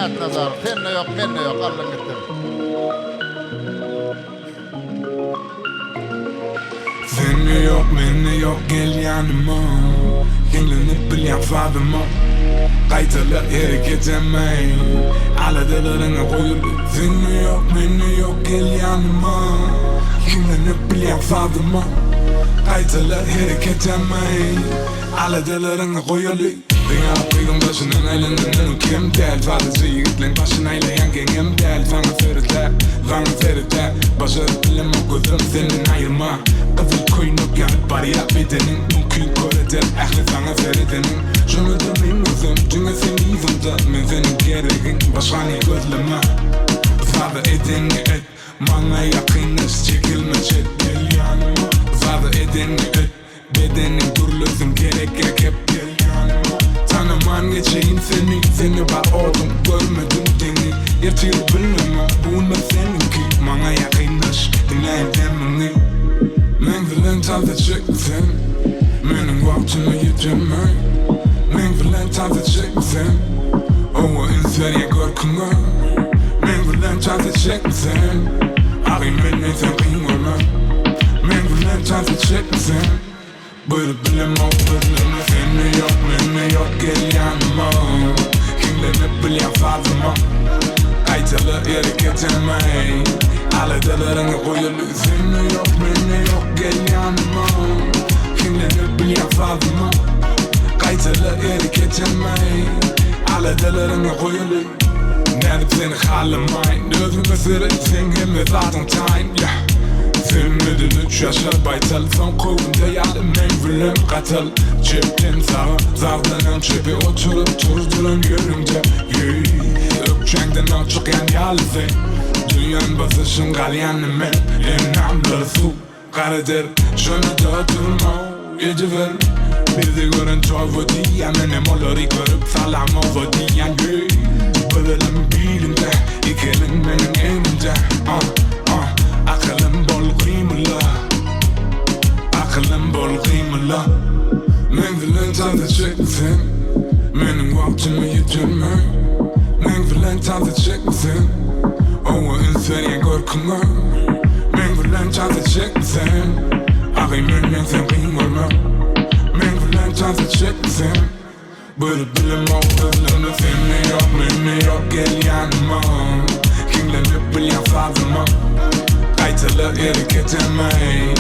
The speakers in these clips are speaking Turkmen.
Mätnazarow, sende ýok, mende ýok, aldyň gitdiň. Sende ýok, mende ýok, gel ýanyma Hiňlenip bilýän sazyma Gaýtala hereketem eý Aladalaryňy goýuly Sende ýok, mende ýok, gel ýanyma Hiňlenip bilýän sazyma Gaýtala hereketem eý Aladalaryňy goýaly. Diňe ak gyzyň daşyndan aýlanandan kem däl Sadaja ýigitleň başyn aýlaýan geňem däl Saňa seredäp, saňa seredäp Başaryp bilemok gözüm senden aýyrma Gyzyl köýnek ýanyp barýa bedeniň Mümkin kör eder ähli saňa seredeniň Şonada meň özüm diňe seň yzyňda Men seniň geregiň başgany gözleme Sada edenňi et Maňa ýakynlaş çekilme çet Gel ýanyma Sada edenňi et Bedeniň gürlesin gerekýä kep gel ýanyma Tanaman geçeýin seni Sende bar oduň görmedim deňi Ertiri bilemok bu gün men seniňki Maňa ýakynlaş diňläýin demiňi Meň bilen tans etjekmi sen Meniň wagtyma ýetermi Meň bilen tans etjekmi sen Oňa üns berýän görküňe Meň bilen tans etjekmi sen Agyn menden sen kyn görme Meň bilen tans etjekmi sen Buýrup bilemok sözleme Sende ýok mende ýok gel ýanyma Hiňlenip bilýän sazyma Gaýtala hereketem eý Aladalaryňy goýaly Sende ýok mende ýok gel ýanyma Hiňlenip bilýän sazyma Gaýtala hereketem eý Aladalaryňy goýaly Nädip seni halamaýyn Özüňe seret seň hemme zadyň taýyn yeah. Sen menden üç ýaşar baýtal Soňky günde ýaly meň bilen gatal Çepden saga sagdanam çepe Oturyp turduran ýeriňde yeah. Ökjäňden ok çykýan ýaly sen Duýan basyşyň galýany men Endamlary suw Gara der, şonda-da durma, ediber Bizi gören toba diýýän, menem olary görüp salam oba diýýän Heý, bir elim bilimde, iki elim meniň egnimde Ah, ah, akylym bol gymyla Akylym bol gymyla Meň bilen tans etjekmi sen? Meniň wagtymy ýitirme Meň bilen tans etjekmi sen? Oňa üns berýän görküňe Meň bilen tans etjekmi sen? Agyn menden sen kyn görme Meň bilen tans etjekmi sen? Bölüp bilemok sözlerimi Sende ýok mende ýok gel ýanyma Hiňlenip bilýän sazyma Gaýtala hereketem eý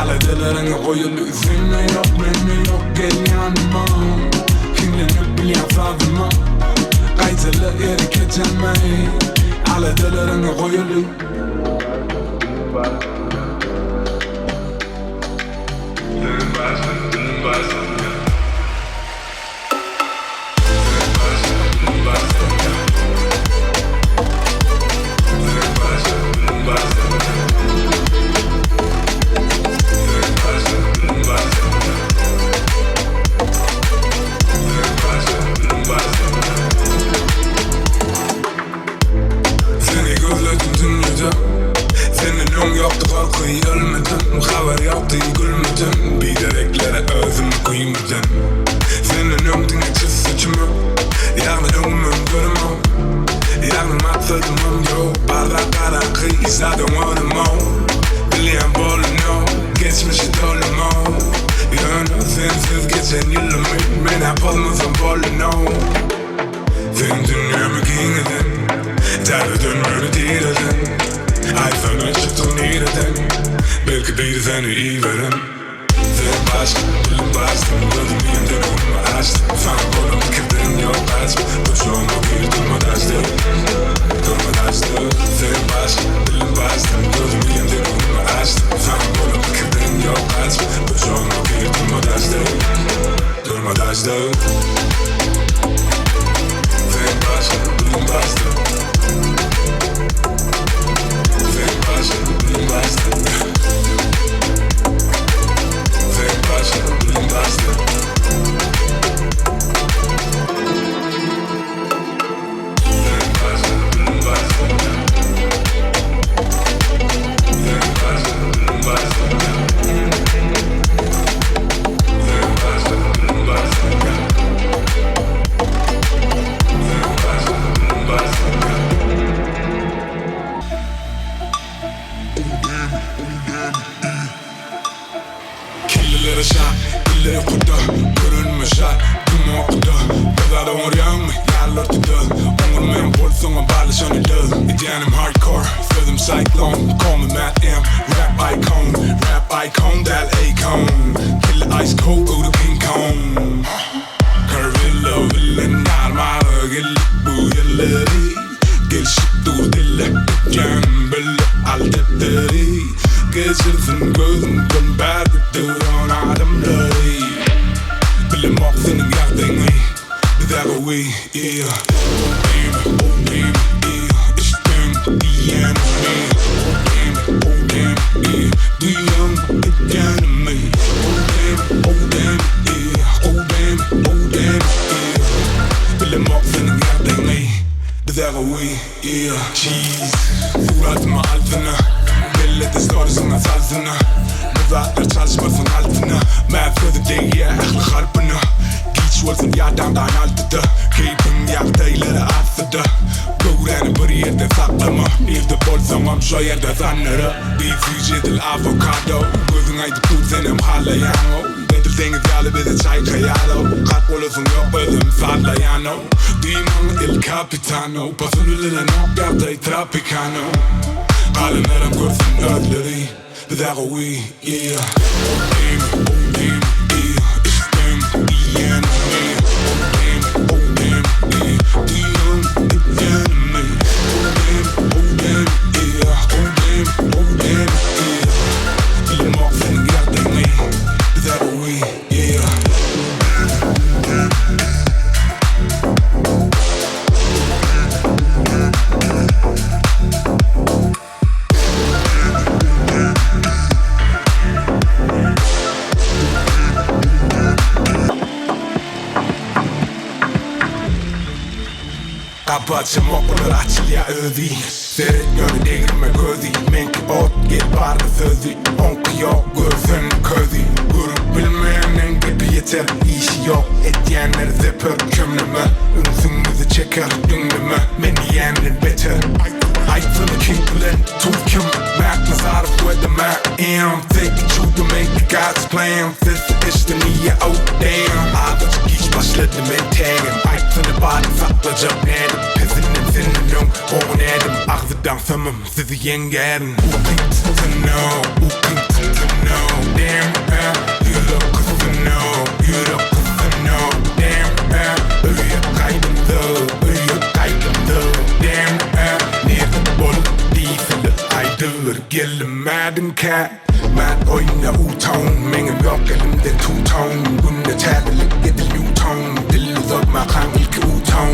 Aladalaryňy goýaly Sende ýok mende ýok gel ýanyma Hiňlenip bilýän sazyma Gaýtala hereketem eý Aladalaryňy goýaly. Seni gözledim dünýede Senden öň ýokdy gorky ölmedim Habar ýokdy gülmedim Bidereklere özümi güýmedim Senden öň diňe çyzsa çümüp Ýagny öňümem göremok Ýagny maksadymam ýok Bar zat garaňky hiç zat oňanamok Bilýän bolanok Geçmişi dolamok Ýöne sensiz geçen ýylymy Men-ä pozmasam bolanok Sen dünýämi giňeden Täzeden meni direlden Aýtsana çykdyň nireden Belki biri seni iberen Sen başga, dilim başga Gözümi ýumdum göwnümi açdym Saňa bolan pikirden ýok gaçma Gujagyma gir durma daşda Durma daşda Sen başga, dilim başga Gözümi ýumdum göwnümi açdym Saňa bolan pikirden ýok gaçma Gujagyma gir durma daşda Durma daşda Sen başga, dilim başga Sen başga, dilim başga Sen başga, dilim başga Sen başga, dilim başga. Kellelere şat, diller ýokarda, Görenime şat, gün ortada. Bir zat oňarýaňmy, ýaryl ortada, Oňarmaýan bolsaňam barlaşan ýylda. Edýänim hardcore, sözüm cyclone, Call me Matt M, rap icon, Rap icon däl Akon, Kelle ice cold, öwre King Kong. Carvillo bilen ýarmaga geldik bu ýerleri, Gelşip dur dille, öpýänim belli al depderi. Geçirsin gözünden bärde duran adamlary, Bilemok seniň ýagdaýyňy, biz-ä gowy, yeah. Oh damn, oh damn, yeah, eşitdiň diýýänimi. Oh damn, oh damn, yeah, duýýaň edýänimi. Oh damn, oh damn, yeah, oh damn, oh damn, yeah, Bilemok seniň ýagdaýyňy, biz-ä gowy, yeah. Cheese, suratymy alsyna, Bellede storiesiňe salsyna. Bir zatlar çalyşmasyn altyna, Mäz sözi degýä ähli harpyna. Giç bolsun ýa daňdan altyda, Keýpiň ýagdaýlary artsa-da, Göwräni bir ýerde saklama, Nirde bolsaňam şo ýerde sandyra. Beýik süýji edil awokado, Gözüň aýdyp dur senem halaýaň-ow. Edil deňiz ýaly bizi çaýkaýar-ow. Gark bolasyň ýok özüm sazlaýan-ow. Diý maňa El Capitano, Pasyl bilenok ýagdaý tropikano. Galanlaram görsün özleri, biz-ä gowy, yeah. Oh damn, oh damn, yeah, eşitdiň diýýänimi. Oh damn, oh damn, yeah, duýýaň edýänimi. Oh damn, oh damn, yeah, oh damn, oh damn, yeah, Bilemok seniň ýagdaýyňy, biz-ä gowy, yeah. Gapy açamok olar açylýa özi. Seret ýöne degirme gözi. Meňki ot gel bardy sözi. Oňky ýok görsen közi. Görüp bilmeýäniň gepi ýeter. Işi ýok edýänler zeper. Çömleme ünsüňizi çeker. Diňleme men diýenden beter. Aýtsana kim bilen tuz kim. Mac Nazarow we the Mac M. Take it you to make the God's plan. Sesi eşden ýa oh damn. Azajyk giç başladym entägem. Aýtsana bary saklajak nädip. Pesinden senden öň on ädim. Agzy daňsamam sizi ýeňýärin. Ukyp tutuno, ukyp tutuno, damn eh. Ýürek gysyno, ýürek gysyno, damn eh. Öýe gaýdymda, öýe gaýdymda, damn eh. Nirde bolup diýseler aýdyber gelmedim-kä. Mät oýna uton, meňem ýok elimde tuton. Günde täzelik edil Newton. Dil uzatmakaň ilki uton.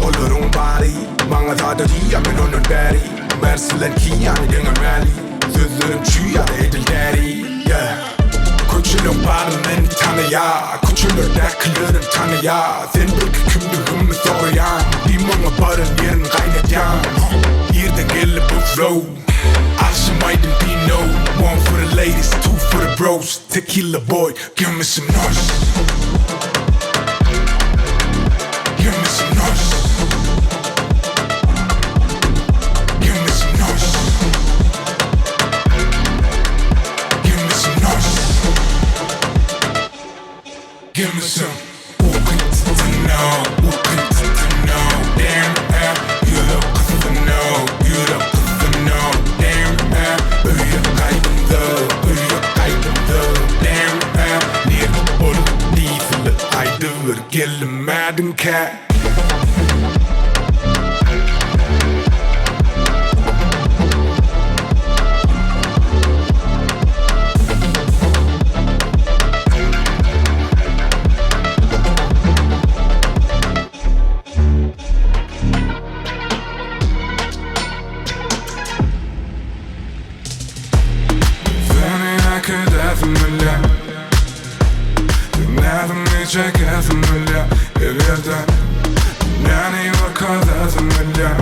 Olaryň bary maňa zada diýýär men ondan bäri. Mers bilen Kiany deňemäli. Sözlerim çüý ýaly edil däri, yeah. Köçeler bary meni tanaýar, Köçelerdäkilerem tanaýar. Sen belki kimdigimi soraýaň, Diý maňa baran ýerin gaýnadýaň. Nirden geldi bu flow? Agşam aýdym Dino. One for the ladies, two for the bros. Tequila boy, give me some noise. Give me some noise. Give me some noise. Give me some noise. Give me some. Ukyp tutuno, ukyp tutuno, damn eh. Ýürek gysyno, ýürek gysyno, damn eh. Öýe gaýdymda, öýe gaýdymda, damn eh. Nirde bolup diýseler aýdyber gelmedim-kä. Seni äkidäsim gelýär, Dünýäsini çekesim gelýär. Her ýerde dünýäni görkezäsim gelýär.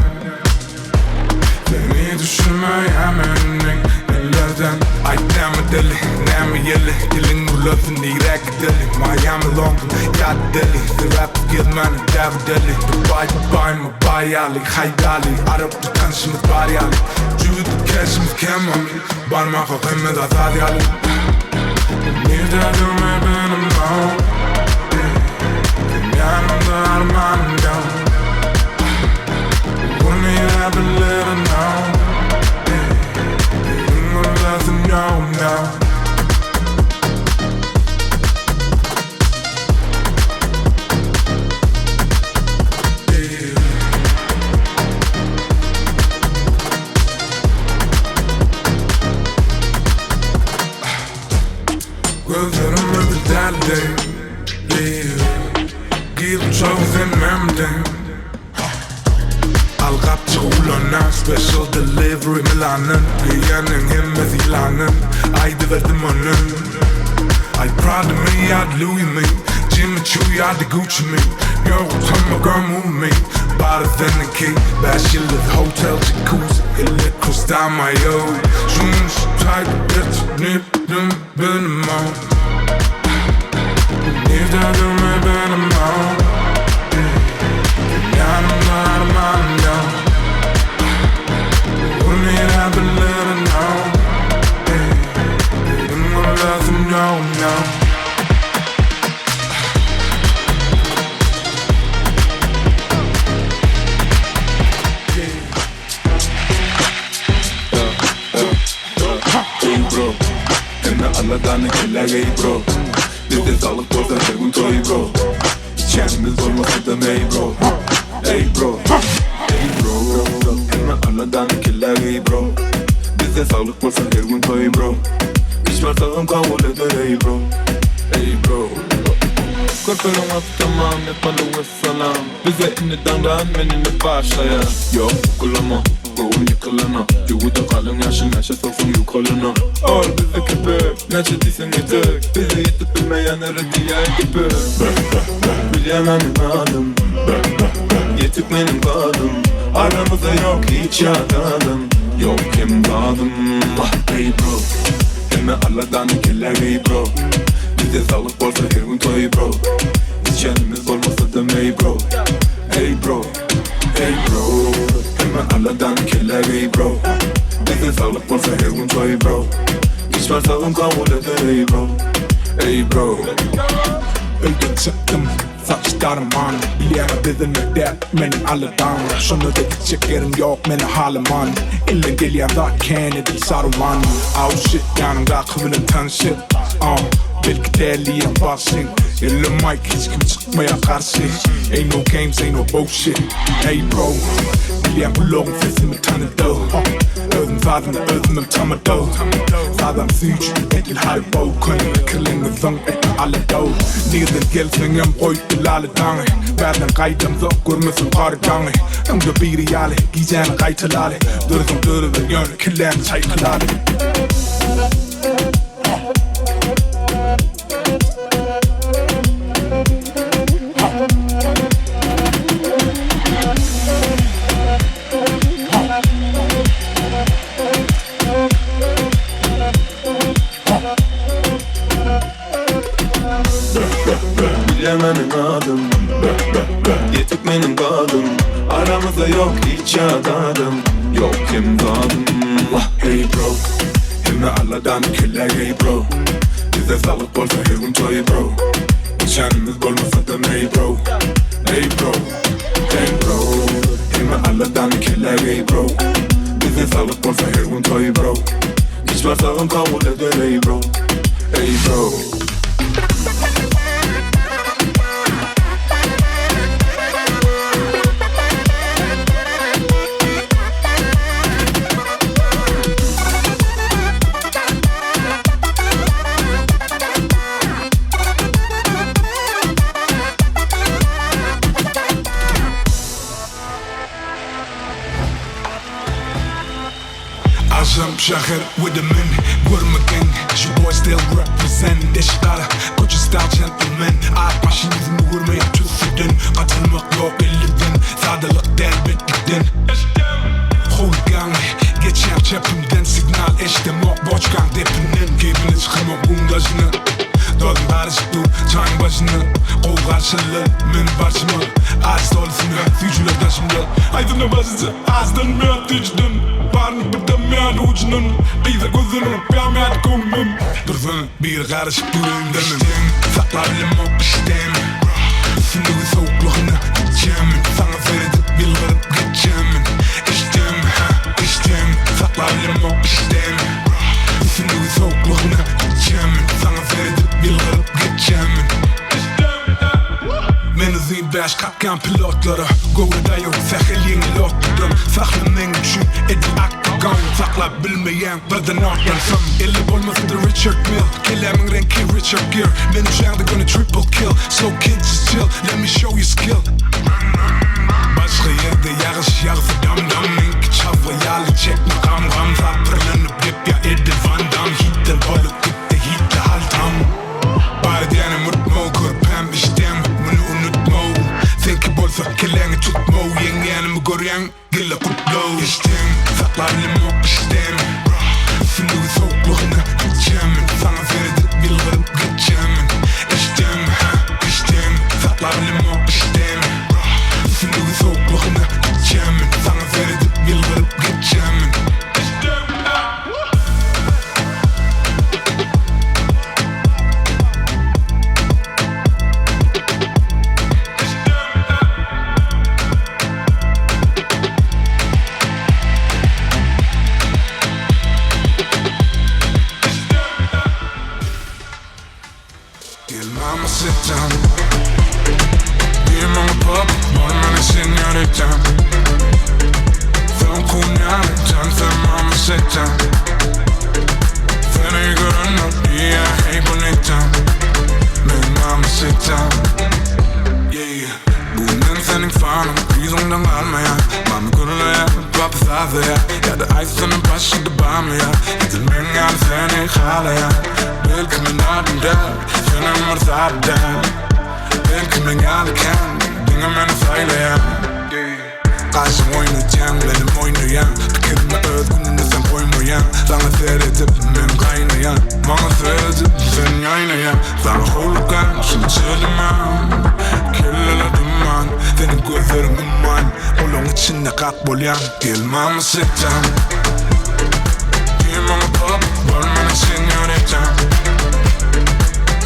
Seni düşünmeýär meniň ellerden. Aýt näme deli, näme ýeli. Diliň. Gürlesin nirä gideli Miami, London ýa-da Deli Sebäp gezmäniň däbi deli Dubaý, Dubaýmy, baýaly, haýdaly Araply tanşymyz bar ýaly Jübüde keşimiz kem homie Barmaka hemme zat az ýaly Nirdedigimi bilemok Sen ýanymda armanym ýok Ugur nirä bilerenok Eliň gürlesin ýogum ýok. Gözlerim ödül däldi Gir gujagy sen memdiň Al gapjygy ulana Special delivery Milandan Geýýänleň hemmesi ýylandan Aýdyberdim ondan Aý Prada my ýa-da Louis my Jimmy Choo ýa-da Gucci my Ýok utanma girl move me Bary seniňki Bäş ýyldyz hotel jacuzzi Elli krustal maýo Şunuň şu taýda geçip bilemok Nirdedigimi bilemok Ýanymda armanym ýok Ugur nirä bilerenok Dedim gürläsim ýogum ýok. Eý bro, hemme alladany kellä geý bro Bizde saglyk bolsa her gün toý bro Içýänimiz bolmasa-da meý bro Eý bro, eý bro Hemme alladany kellä geý bro Bizde saglyk bolsa her gün toý bro Iş barsagam kabul eder eý bro Eý bro. Körpeleriň wagty tamam ýatmaly wessalam Bize indi daňdan men indi başlaýan. Ýok ukulama. Göwün ýykylana, Ýuwuda galyň ýaşyň näçe soksaň ýukalana. Al bizde kepek, näçe diýseň ýetek, Bize ýetip bilmeýänlere diýäý köpek. Bilýän meniň adym, Ýetik meniň badym, Aramyzda ýok hiç ýat adam, Ýok kem zadym. Eý bro, hemme alladany kellä geý bro, Bizde saglyk bolsa her gün toý bro, Içenimiz bolmasa-da meý bro, Eý bro. Hey bro, hemme alladan kellä geý bro Bizde saglyk bolsa her gün toý bro Giç barsagam kabul eder ey bro, ey bro. Öýden çykdym, saç darman Bilýäňä bezemek däl meniň aladam Şonda-da gitjek ýeriň ýok meni halaman Elden gelýän zat kän edil Saruman Aw shit ýanyňdaky bilen tanyş et Ah, belki däldiýem bagşyň Elde mic hiç kim çykmaýar garşy Ain't no games ain't no bullshit Ey bro Bilýän gulagyň sesimi tanydy Özüm sazynda özümem tamada Sazam süýji edil Haribo Köne pikirleňňi zyň etme alada Nirden gelseňem goýup bil aladaňy Bärden gaýdamsoň görmesin gary daňy Öňde biri ýaly gijäni gaýtalaly Dörseň dörüber ýöne kelläňi çaýkalaly. Bilýän meniň adym Ýetik meniň badym Aramyzda ýok hiç ýat adam Ýok kem zadym Hey bro Hemme alladany kellä geý bro Bizde saglyk bolsa her gün toý bro Içenimiz bolmasa-da meý bro Ey bro Hey bro Hemme alladany kellä geý bro Bizde saglyk bolsa her gün toý bro Giç barsagam kabul eder ey bro Ey bro. Agşam şäher with the men Görmegen Şu boy still represent Deşik gara Gucci style gentleman Ak maşyn ýüzümi görmeýän tüsseden Gaçyrmak ýok elliden Sadalyk däl betlikden Howlukýaňmy Geçýäň çepimden Signal eşdemok boçkaň depinden Keýpini çykarmak guň daşyna. Çylla, men barşyma Aç dolusyna, süýjüler daşymda Aýdyna başyja, azdan mýat süýjüden Baryny birden mýat ujundan Gyza gözden urup mýat göwnüm Dursana, biri garyşyp dur öýümdenem Saklap bilemok işdämi Üstündigi sowuklygyna içýämi Saňa seredip ýylgyryp geçýämi Işdämi, hä, işdämi Saklap bilemok işdämi Üstündigi sowuklygyna içýämi Saňa seredip ýylgyryp geçýämi Men uzyn bäş kakýan pilotlara Göwre daýaw sähel ýeňil otludan Sahna meň üçin edil oktagon Saklap bilmeýäň birden otlansam Elde bolmasa-da Richard Mille Kellämiň reňki Richard Gere Men uçaňda göni triple kill So kid just chill let me show you skill Başga ýerde ýagyş ýagsa dam-dam Meňki çabga ýaly çekme gam-gam Zapyrlanyp gepýä edil Van Damme Hitden bolup gitdi hitli haltam Bar edýänim unutma Körpäm işdäm muny unutma Seňki bolsa kelläňi tutma Ýeňýänimi görýäň gele gutla Işdäm saklap bilemok işdäm Üstündigi sowuklygyna içýämin Saňa seredip ýylgyryp geçýämin Işdäm hä işdäm saklap bilemok işdäm Üstündigi sowuklygyna içýämin Saňa seredip ýylgyryp geçýämin Işdäm hä. Gel mamacita. Dime un pop, mami señorita. Soňky ýaly tansa mamacita. Seni görenler diýýär hey bonita. Men mamacita. Yeah. Bu men seniň fanyň, yzyňdan galmaýan. Mami gürleýär, papa sazlaýar. Ýa-da aýtsana başga-da barmy ýa? Edil meň ýaly seni halaýan. Belki men adam däl, senem bir zat däl. Belki meň ýaly kän, diňe meni saýlaýan. Gaşyň oýnatýaň, menem oýnaýan. Pikirimi öz gününe sen goýmaýaň. Saňa seredip men gaýnaýan. Maňa seredip sen ýaýnaýaň. Saňa howlukýan, şuny çelimän. Kelleler duman, seniň gözleriň umman. Olaň içinde gak bolýan. Gel mamacita. Diý maňa pop, bol meniň senýoritam.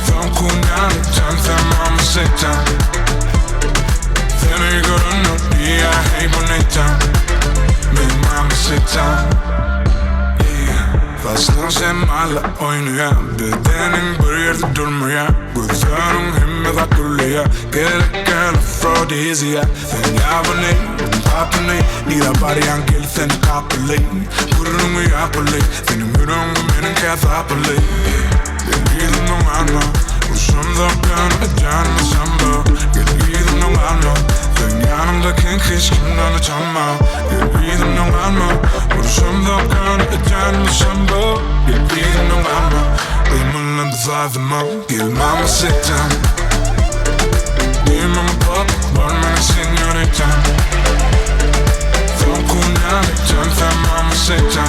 Soňky ýaly tansa mamacita. Seni görenler diýýär hey bonita. Men mamacita. Yeah. Saçlaň şemala oýnaýar, bedeniň bir ýerde durmaýar. Gözleriň hemme zat gürleýär, gerek däl afrodiziýa. Sen ýabany, gapyny, nirä barýaň gel seni gapyly. Gürrüňi ýapyly, seniň ýüregiňde meniňkä sapyly. Gel yzymdan galma, urşamzok ýöne edýänim şamba. Gel yzymdan galma, sen ýanymda ken hiç kimden utanma. Gel yzymdan galma, urşamzok ýöne edýänim şamba. Gel yzymdan galma, gymyllandy sazyma. Gel mamacita. Diý maňa pop, bol meniň senýoritam. Soňky ýaly tansa mamacita.